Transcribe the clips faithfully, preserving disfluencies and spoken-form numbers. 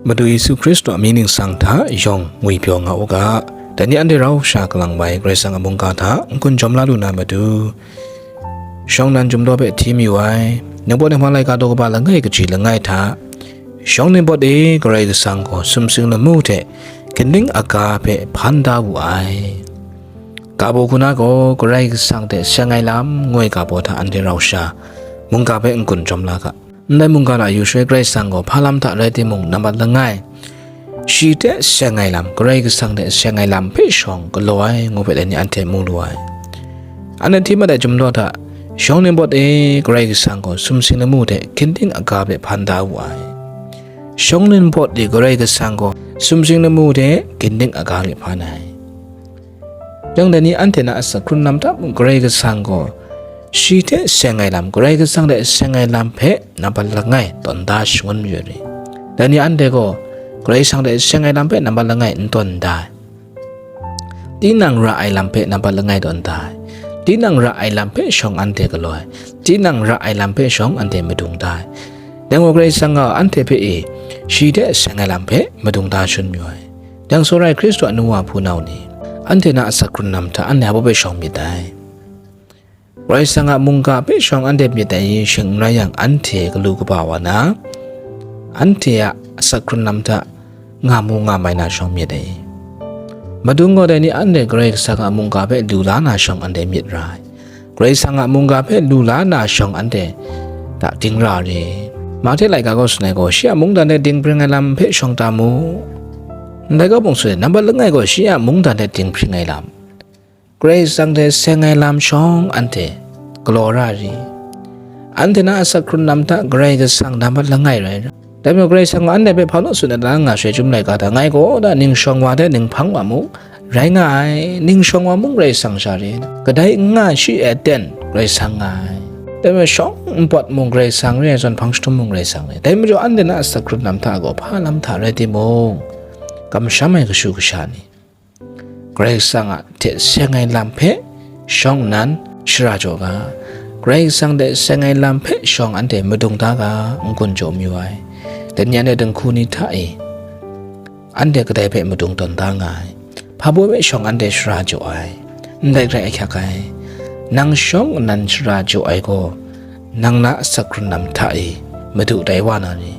Madu Yesu Hkristu a mying ningsang hta yawng ngwipyaw nga u ga, dai ni anhte rau sha kalang bai Karai Kasang a mungga hta n-gun jawm la lu na matu, shawng nnan jumdaw hpe hti mayu ai. Ningpawt Ninghpang laika daw kaba langai kaji langai hta, shawng ningpawt e Karai Kasang gaw sumsing lamu hte ginding aga hpe hpan da wu ai. Ga baw hku na gaw, Karai Kasang hte seng ai lam ngoi ga baw hta anhte rau sha mungga hpe n-gun jawm la ga. Ndai mungga hta yu shaloi Karai Kasang gaw hpa lam hta rai timung, nambat langai, shi hte seng ai lam, Karai Kasang hte seng ai lam hpe shawng galaw ai, ngu hpe dai ni anhte mu lu ai. Anhte hti mat ai jumdaw hta, shawng ningpawt e Karai Kasang gaw sumsing lamu hte ginding aga hpe hpan da wu ai. Shawng ningpawt e Karai Kasang gaw sumsing lamu hte ginding aga hpe hpan ai. Yang dai ni anhte na asak hkrun lam hta mung Karai Kasang gaw shi hte seng ai lam, Karai Kasang hte seng ai lam hpe nambat langai tawn da shangun mayu ai. Dai ni anhte gaw Karai Kasang hte seng ai lam hpe nambat langai n tawn da ai. Tinang ra ai lam hpe nambat langai tawn da ai. Tinang ra ai lam hpe shawng anhte galaw ai. Tinang ra ai lam hpe shawng anhte madung da ai. Dai gaw Karai Kasang gaw anhte hpe e shi hte seng ai lam hpe madung da shangun mayu ai. Dang tsawra ai Hkristu a nu wa hpunau ni, anhte na asak hkrun lam hta anhte a baw hpe shawng myit dai. Karai Kasang a mungga hpe shawng anhte myit dai shing n rai yang, anhte galu kaba wa na, anhte a asak hkrun lam hta nga mu nga mai na shawng myit dai. Madung gaw dai ni anhte Karai Kasang a mungga hpe lu la na shawng anhte myit ra ai. Karai Kasang a mungga hpe lu la na shawng anhte hta ding ra re. Mahte laika gaw tsun ai gaw, shi a mungdan hte dinghpring ai lam hpe shawng ta mu. Ndai kaw mung tsun ai, nambat langai gaw shi a mungdan hte dinghpring ai lam, Karai Kasang hte seng ai lam shawng anhte galaw ra re. Anhte na asak hkrun lam hta Karai Kasang nambat langai rai ra. Dai majaw Karai Kasang gaw anhte hpe hpa naw tsun ai da nga shaloi, chyum laika hta ngai gaw da ning shawng wa hte ning hpang wa mu, rai nga ai, ning shawng wa mung Karai Kasang sha re, kadai n nga shi ai aten Karai Kasang nga ai. Dai majaw shawng npawt mung Karai Kasang re ai zawn, hpang jahtum mung Karai Kasang re. Dai majaw anhte na asak hkrun lam hta gaw hpa lam hta rai timung, kamsham ai kashu kasha ni, Karai Kasang a hte seng ai lam hpe shawng nnan shara jaw ga, Karai Kasang hte seng ai lam hpe shawng anhte madung da ga, n-gun jaw mayu ai. Dai ni anhte dinghku ni hta e, anhte kadai hpe madung tawn da nga ai. Hpa baw hpe shawng anhte shara jaw ai, ndai hkrai ahkyak ai. Nang shawng nnan shara jaw ai gaw, nang na asak hkrun lam hta e madu tai wa na ni?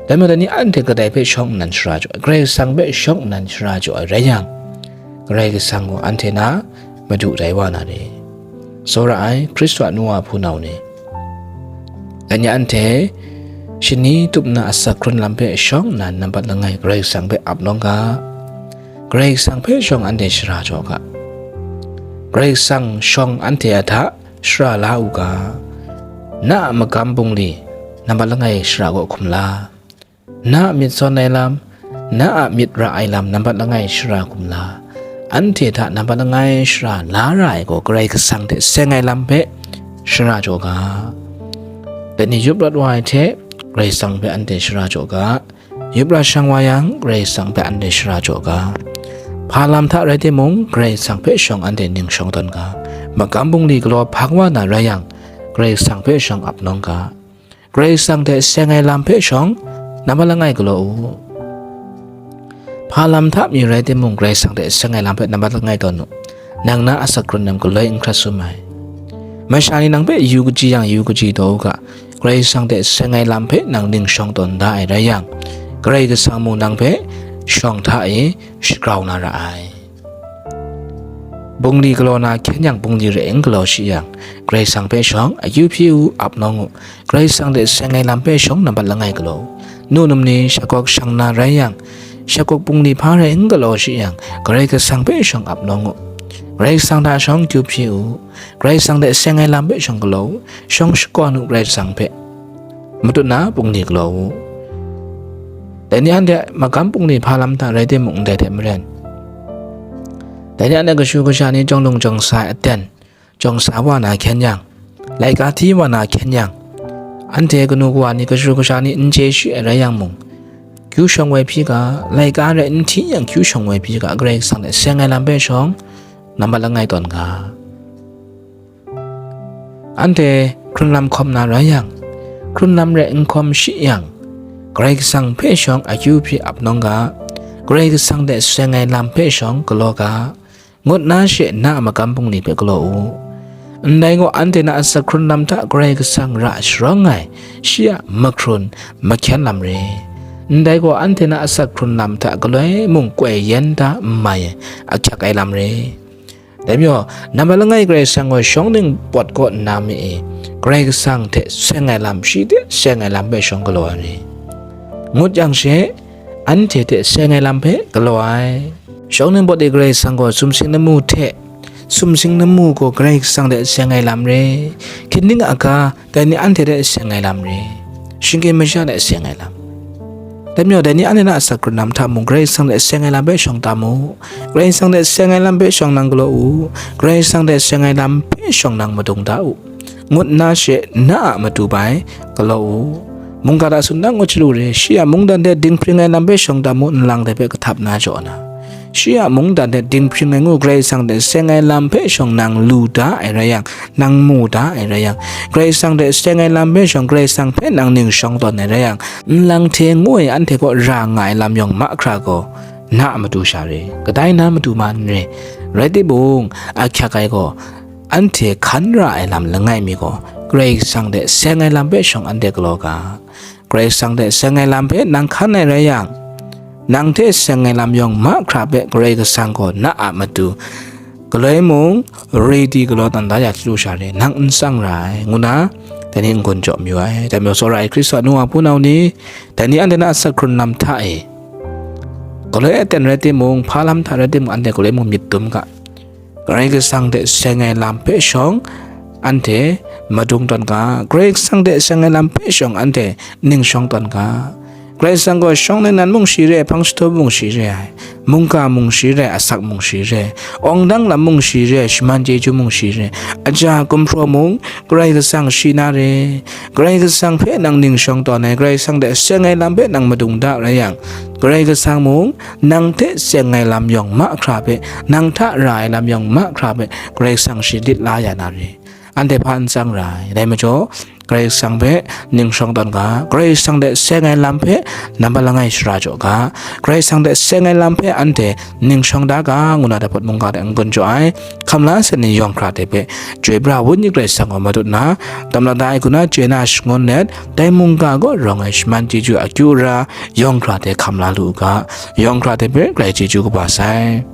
Dai majaw dai ni anhte kadai hpe shawng nnan shara jaw ai? Karai Kasang hpe shawng nnan shara jaw ai rai yang, Karai Kasang gaw anhte na madu tai wa na ni? Tsawra ai Hkristu a nu wa hpunau ni, dai ni anhte shani tup nna asak hkrun lam hpe shawng nnan nambat langai Karai Kasang hpe ap nawng ga. Karai Kasang hpe shawng anhte shara jaw ga. Karai Kasang shawng anhte a hta shara la u ga. Na a magam bungli nambat langai shara gaw hkum la. Na a myit sawn ai lam, na a myit ra ai lam nambat langai shara hkum la. Anhte hta nambat langai shara la ra ai gaw, Karai Kasang hte seng ai lam hpe shara jaw ga. Dai ni yup rawt wa ai hte Karai Kasang hpe anhte shara jaw ga. Yup ra shang wa yang, Karai Kasang hpe anhte shara jaw ga. Hpa lam hta rai timung, Karai Kasang hpe shawng anhte ning shawng tawn ga. Magam bungli galaw hpang wa na rai yang, Karai Kasang hpe shawng ap nawng ga. Karai Kasang hte seng ai lam hpe shawng nambat langai galaw u. Hpa lam hta mi rai timung, Karai Kasang hte seng ai lam hpe nambat langai tawn u. Nang na asak hkrun lam galoi n hkrat sum ai. Masha ni nang hpe yu kaji yang, yu kaji taw u ga. Karai Kasang hte seng ai lam hpe nang ning shawng tawn da ai rai yang, Karai Kasang mung nang hpe shawng hta e shagrau na ra ai. Bungli galaw na hkyen yang, bungli re n galaw shi yang, Karai Kasang hpe shawng akyu hpyi u, ap nawng u. Karai Kasang hte seng ai lam hpe shawng nambat langai galaw u. Nu num ni shakawk shang na rai yang, shakawk bungli hpa rai n galaw shi yang, Karai Kasang hpe shawng ap nawng u. Karai Kasang hta shawng akyu hpyi u. Karai Kasang hte seng ai lam hpe shawng galaw u. Shawng shakawn u Karai Kasang hpe. Matut na bungli galaw u. Dai ni anhte magam bungli hpa lam hta rai timung, ndai hte maren, dai ni anhte kashu kasha ni jawng lung jawng sa ai aten, jawng sa wa na hkyen yang, laika hti wa na hkyen yang, anhte kanu kawa ni, kashu kasha ni n chye shi ai rai yang mung, kyu shawng woi hpyi ga, laika rai n hti yang kyu shawng woi hpyi ga, Karai Kasang hte seng ai lam hpe shawng nambat langai tawn ga. Anhte hkrun lam hkawm na rai yang, hkrun lam rai n hkawm shi yang, Karai Kasang hpe shawng akyu hpyi ap nawng ga, Karai Kasang hte seng ai lam hpe shawng galaw ga, ngut nna she na a magam bungli hpe galaw u. Ndai gaw, anhte na asak hkrun lam hta Karai Kasang ra sharawng ai shi a mahkrun mahkyen lam re. Ndai gaw, anhte na asak hkrun lam hta galoi mung koi yen da n mai ai ahkyak ai lam re. Dai majaw, nambat langai Karai Kasang gaw shawng ning pawt kaw nna mi e, Karai Kasang hte seng ai lam, shi hte seng ai lam hpe shawng galaw ai re. Ngut yang she, anhte hte seng ai lam hpe galaw ai. Shawng ning pawt e Karai Kasang gaw sumsing lamu hte, sumsing lamu gaw Karai Kasang hte seng ai lam re. Hkying ning a ga, dai ni anhte hte seng ai lam re. Shinggyim masha hte seng ai lam. Dai majaw, dai ni anhte na asak hkrun lam hta mung Karai Kasang hte seng ai lam hpe shawng tam u. Karai Kasang hte seng ai lam hpe shawng nang galaw u. Karai Kasang hte seng ai lam hpe shawng nang madung da u. Ngut nna she na a matu bai galaw u. Mungga hta tsun na ngut chyalu re, shi a mungdan hte dinghpring ai lam hpe shawng tam u, nlang dai hpe kahtap na jaw na. Shi a mungdan hte dinghpring ai ngu Karai Kasang hte seng ai lam hpe shawng nang lu da ai rai yang, nang mu da ai rai yang, Karai Kasang hte seng ai lam hpe shawng Karai Kasang hpe nang ning shawng tawn ai rai yang, nlang hte ngu ai anhte kaw ra nga ai lam yawng mahkra gaw, na a matu sha re, kadai na matu ma n re. Rai timung, ahkyak ai gaw, anhte hkan ra ai lam langai mi gaw, Karai Kasang hte seng ai lam hpe shawng anhte galaw ga. Karai Kasang hte seng ai lam hpe nang hkan ai rai yang, nang hte seng ai lam yawng mahkra hpe Karai Kasang gaw na a matu galoi mung ready galaw tawn da ya chyalu sha re, nang n tsang ra ai, ngu na, dai ni n-gun jaw mayu ai. Dai majaw, tsawra ai Hkristu a nu wa hpunau ni, dai ni anhte na asak hkrun lam hta e, galoi aten rai timung, hpa lam hta rai timung, anhte galoi mung myit dum ga. Karai Kasang hte seng ai lam hpe shawng anhte madung tawn ga, Karai Kasang hte seng ai lam hpe shawng anhte ning shawng tawn ga. Karai Kasang gaw shawng nnan mung shi re ai, hpang jahtaw mung shi re ai, mungga mung shi re ai, asak mung shi re ai, awng dang lam mung shi re ai, shaman chyeju mung shi re ai, aja gumhpraw mung Karai Kasang shi na re. Karai Kasang hpe nang ning shawng tawn ai, Karai Kasang hte seng ai lam hpe nang madung da rai yang, Karai Kasang mung nang hte seng ai lam yawng mahkra hpe, nang hta ra ai lam yawng mahkra hpe, Karai Kasang shi lit la ya na re. Anhte hpa n tsang ra ai. Dai majaw, Karai Kasang hpe ning shawng tawn ga, Karai Kasang hte seng ai lam hpe nambat langai shara jaw ga, Karai Kasang hte seng ai lam hpe anhte ning shawng da ga, ngu na dai hpawt mungga hte n-gun jaw ai. Hkam la nsen ni yawng hkra hte hpe, Chyoi pra Wenyi Karai Kasang gaw matut nna, tam la da ai hku na chye na shangun let, dai mungga kaw rawng ai shaman chyeju akyu ra, yawng hkra hte hkam la lu u ga, yawng hkra hte hpe grai chyeju kaba sai.